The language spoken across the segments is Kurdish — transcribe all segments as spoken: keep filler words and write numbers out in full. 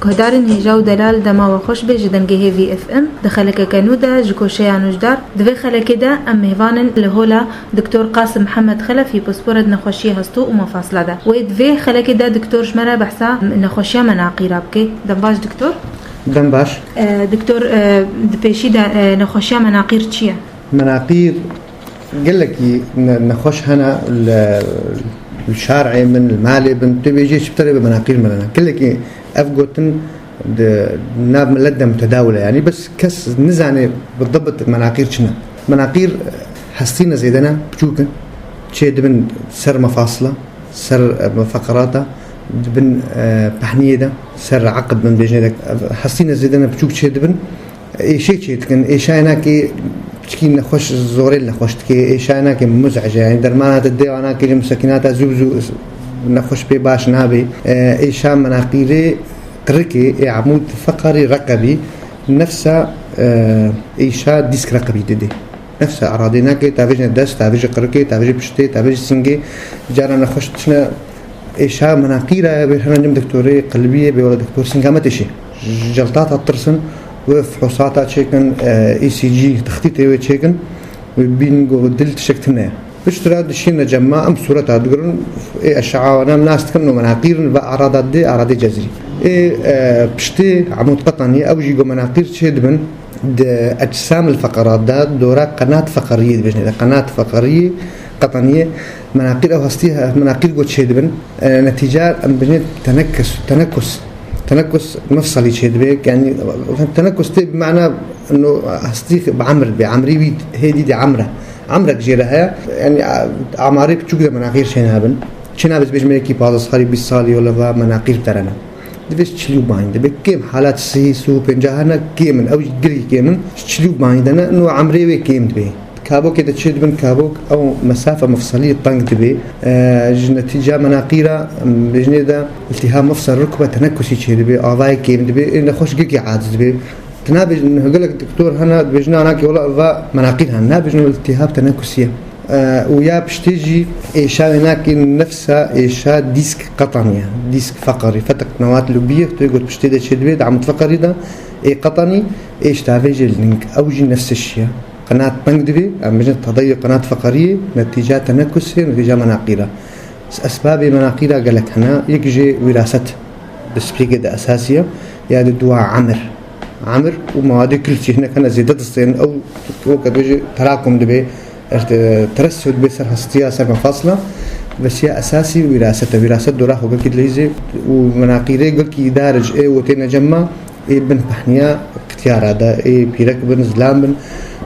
Guhdarên hêja û delal, dema we xweş be ji dengê Hêvî F M. Di xelekeke nû de ji koşeya nûjdar, di vê xelekê de em mêvan in li hola Doktor Qasim Mihemed Xelefî, pispore di nexweşiyê hestû û mefasla de. Wê di vê xelekê de doktor ji me re behsa nexweşiya menaqîra bike. Dem baş doktor. Dem baş. E, doktor, e, di pêşî de, e, nexweşiya menaqîr çi ye? Menaqîr gelekî ne-, nexweş hene li, li şarê min, li malê bin, tu bêjê çi bi te re be menaqîr min hene. Gelekî ev gotin di nav milet de mutedawil e. Yanî bes kes nizane bi dibt menaqîr çi ne. Menaqîr hestî ne zêde ne, biçûk in. Çê dibin ser mefasila, ser, e, feqerata, dibin, e, pehniyê de, ser eqib bin bêjinê de, hestî ne zêde ne biçûk çê dibin. Êşê çê dikin, êşayê nakê piçkî nexweş, zorê nexweş dike, êşayê nakê muzec e, yanî dermana te dê wa nakê, musekinata zû bi zû nexweş pê baş nabe. E, êşa menaqîrê qirikê, ê emûd feqerî reqebî, nefsa, e, êşa dîsk reqebî dide. Nefsa eradê nakê, tavêjine dest, tavêjî qirikê, tavêjî piştê, tavêjî singê, cara nexweş tişne Êşa menaqîra ya bê hene nim doktorê qelbiyê bê wala doktor Singame têşê. Jeltata tirsin, wê fihosata çêkin, e, E C G textîtê wê çêkin, wê bîn go dil tişek tune. Piştre dişîne cema em sureta digirin, ê eşawa wana em nas dikin no menaqîrin ve arada dê, aradê cezrî. Ê, e, piştê Amûd Qetanî ew jî go menaqîr çê dibin, Di ecsamil feqerat de dora qenat feqeriyê dibêjin. Di qenat feqeriyê, qetaniyê, menaqîr ew hestî, menaqîr got çê dibin. E, netîca em bêjin tenekus, tenekus. Tenekus mefsalî çê dibe. Yanî tenekus tê bi mana no hestî bi emr be. Emrî wî hêdî de emre. Emrek jê re heye. Yanî a-, amarê piçûk de menaqîr çê nabin. Çê nabe dibêjin me yekî pazdeh salî, bîst salî, yola va menaqîr derene. Divê çilî û bayîn dibe. Kêm halat sî, sî û pêncah hene, kêm in. Ew jî girî kêm in. Çilî û bayîn de ne, no emrê wê kêm dibe. Kabokê de çê dibin kabok, ew mesafe mefselî teng dibe. E, ji netîca menaqîra, em, bêjinê de iltihab mefsel rukbe tenekusî çê dibe, avayê kêm dibe, ê nexweş girkî aciz dibe. Tu nabêjin, gelek doktor hene, dibêjin anakî wela va menaqîr hene. Nabêjin iltihab tenekusî ye. E, û ya piştê jî êşa wê nakê nefsa êşa dîsk qetanî ye. Dîsk feqerî, fetek newat lubiyê, tu yê got piştê de çê dibê, di amûd feqerî de ê qetanî, êş tavêjê ling, ew jî nefs şiye. Qenat teng dibê, em bêjin tedayê qenat feqeriyê, netîca tenekusê, netîca menaqîra. Esbabê menaqîra gelek hene, yek jê wîraset. Di spîkê de esasî ye, ya di dua emir. Emir û mawadê kul çî hinek hene zêde distên, ew weke dibêje terakum dibe, ert-, teressul dibe ser hestiya, ser mefasla. Vesiya esasî wîraset e. Wîraset dora xwe gelkî dileyîzê û menaqîrê gelkî daric ê û têne cemma, ê bin pehniya qityara de, ê pîrek bin, zilam bin.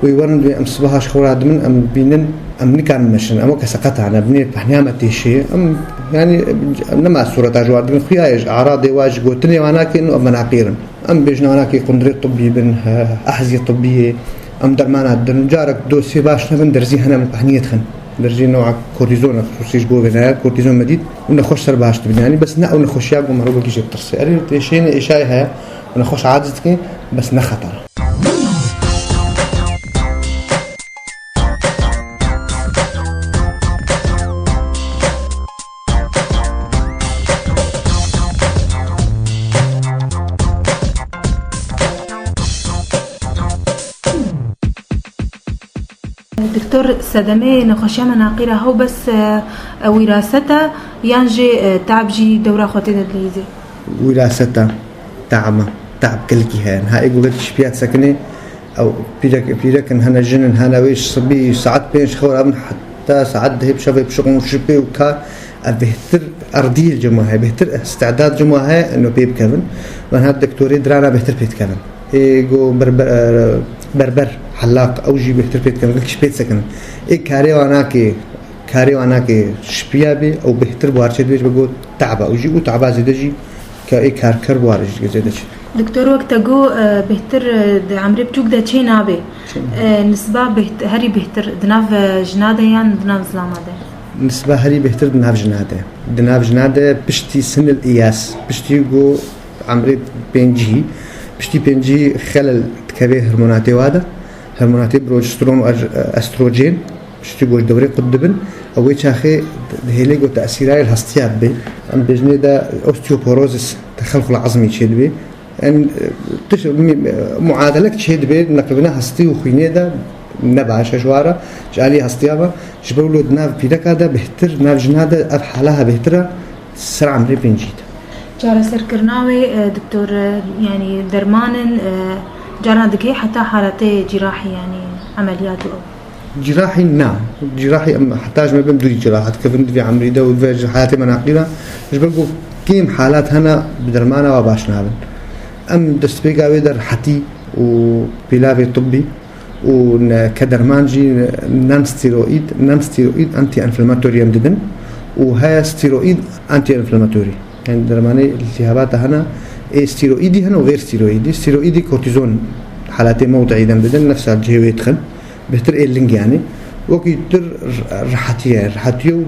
Wê werin dibê em sibaha ji xew radimin, em bînin, em nikarin meşin, em weke seqetan e, binê pehniya me têşê, em, yanî, em nema sureta ji wan dibin, xuya ye ji aradê wa, ji gotinê wan nakên û em menaqîrin. Em bêjin wan nakê qundirê tibbî bin, he, ehzî tibbî yê, em dermana didin. Carek dosyê baş nebin, derzî hene em pehniyê dixin. Derzî new'a kortîzon e, xusûsî ji bo vê ne, kortîzon me dît û nexweş ser baş dibin. Yanî bes ne ew nexweşiya ku merov wekî jê ditirse. Erê têşeyên êşayê heye, nexweş aciz dike, bes ne xeter e. Doktor, sedemê nexweşiya menaqîra hew bes, e, e, wîraset e yan jî, e, te'b jî dewra xwe tê de dileyîzê? Wîraset e, te'b e. Te'b gelkî heye. Niha ê ku gelkî ji piya disekine, ew pîrek, pîrek in, hene jin in, hene wê ji sibî saet pênc xew rabin heta saet dehê bi şevê bişuxin û şipê û ka ev bêhtir erdî li cem we heye, bêhtir îstidad cem we heye, ino pê bikevin. Ve niha doktorê dirana bêhtir pê dikevin. Ê go berber, e, berber, helaq, ew jî bêhtir pê dikin, gelkî jî pê disekin. Ê karê wan nake, karê wan nake şipiya bê, ew bêhtir buhar çê dibê, ji bo go te'ba, ew jî û te'ba zêde jî ke ê karker buhar jî zêde çê. Doktor, wek te got, e, bêhtir, e, di emrê biçûk de çê nabe. Çê nabe. E, nisba bêht-, herî bêhtir di nav, e, jina de yan di nav zilama de? Nisba herî bêhtir di nav jina de. Di nav jina de piştî sinil iyas, piştî ku emrê pêncî, piştî pêncî xelel dikeve hormonatê wa de. Hormonatê progesteron û er-, estrojen, piştî ku ji dewrê qut dibin, ew wê çaxê dihêlê ku tesîrayê li hestiya dibe. Em bêjinê de osteoporosis, texelxula ezmî çêdibe. En, e, tiş-, mi-, e, muadelek çêdibe, neqlbina hestî û xwînê de ne baş e ji wa re, ji alî hestiya ve. Ji ber wilo di nav pîreka de bêhtir, nav jina de ev hala he bêhtir e, ser emrê pêncî de. Çareserkirina wê, e, doktor, e, yanî dermanin, e, carna dike heta haletê cîrahî, yanî emeliyat û ew? Cîrahî na. Cîrahî em heta ji me bin dûrî cîraha dikevin di vê emrî de û di vê ji heyatê me naqîna. Ji ber ku kêm halat hene bi dermana wa baş nabin. Em destpêka wê de rihetî û pîlavê tibbî û ne-, ke derman jî non-steroid, non-steroid anti-inflammatory em didin û heye steroid anti-inflammatory. Yani dermanê iltihabata hene, ê steroidî hene û vêr steroidî. Steroidî kortîzon halatê mewdiî dem didin, nefsa cihê wê dixin. Bêhtir ê ling yani. Wekî tu r-, rehetiye, rehetiye û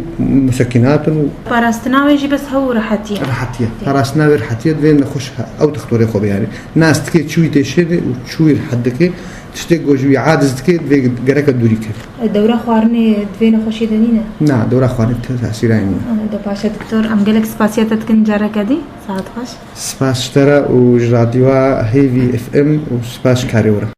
musekinat in û Parastina wê jî bes hew û rehetiye. Rehetiye. Parastina wê rehetiye divê nexweş he-, ew dextorê xwe bê yani. Nas dike çûyî têşêne û çûyî rehet dike. Tiştê ku ji wî aciz dike divê gereke dûrî keve. Dewra xwarinê divê nexweşiyê de nîne? Na, dewra xwarinê te-, tesîrayê nîne. Ah, de baş e doktor. Em gelek spasiya te dikin careke dî. Saet xweş. Spas ji te re û ji radyoya Hêvî F M û spas ji karê we re.